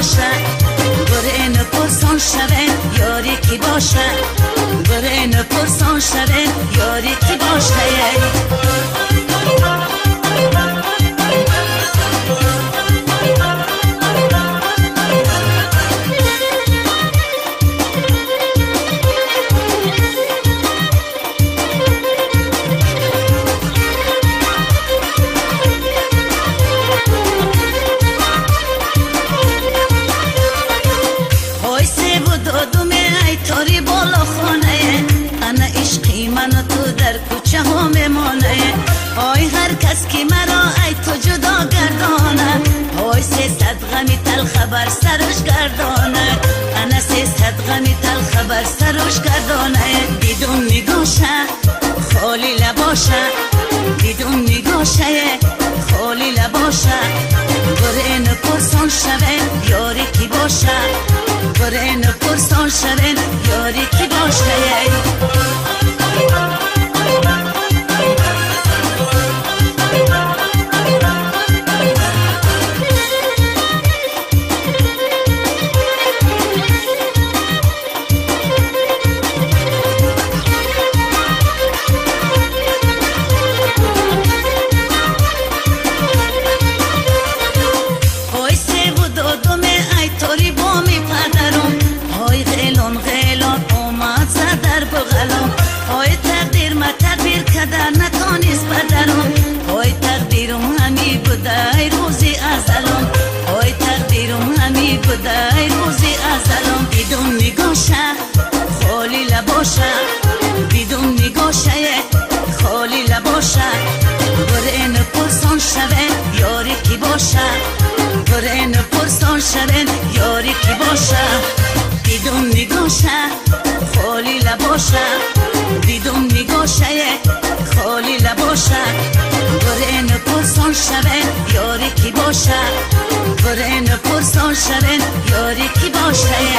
باشه برین پرسان شوه یاری کی باشه برین پرسان شوه یاری کی باشه. تاری بالا خانه انا عشقی من و تو در کوچه ها میمانه آی هر کس که مرا ای تو جدا گردانه آی 300 غمی تلخ بر سرش گردانه انا 300 غمی تلخ بر سرش گردانه. دیدم نگاشه خالی لباشه دیدم نگاشه خالی لباشه برین پرسان شوه یاری کی باشه برین پرسان شوه یاری کی باشه. ой тақдирум ҳами будай рӯзи азалом ой тақдирум ҳами будай рӯзи азалом. Дидум нигоша холи лабоша дидум нигошае холи лабоша برین پرسان شوه یاری کی باشه برین پرسان شوه یاری کی باشه. دیدم نگاشه خالی لباشه دیدم نگاشه خالی لباشه برین پرسان شوه یاری کی باشه برین پرسان شوه یاری کی باشه.